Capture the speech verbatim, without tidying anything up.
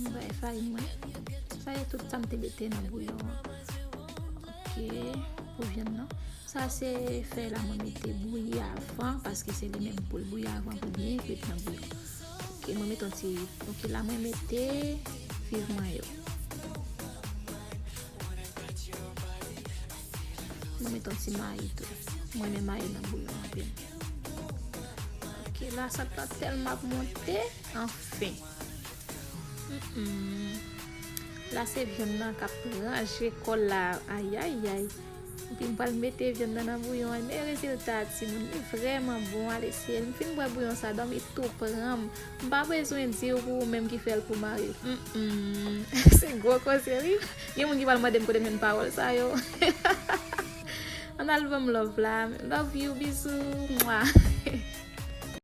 M bay farin mwen. Sa se tout sa m te mete nan bouyon an. Ok, pou vyann nan. Sa se fèy la mwen mete bouyi avan, paske se li menm pou l bouyi avan pou l byen kwit nan bouyon. Ok, mwen mete yon ti, ok, la mwen mete fiv mwen yo. Mwen mete yon ti mayi tou. Mwen renmen mayi nan bouyon anpil. Ok, la sa t ap tèlman ap monte, anfen. Mm-mm. La se vyann nan k ap ranje kò l la. Ayayay. Epi m pral mete vyann nan nan bouyon an. Men rezilta a, timoun, li vrèman bon. Al eseye l. M fin bwè bouyon sa, dòmi tou pran m. M pa bezwen di w pou ou menm ki fè l pou mari w. Mm-mm. Se gwo koze, wi. Gen moun ki pral mande m kote m jwenn pawòl sa yo. Ann al ban m love la. Love you, bizou. Mwa.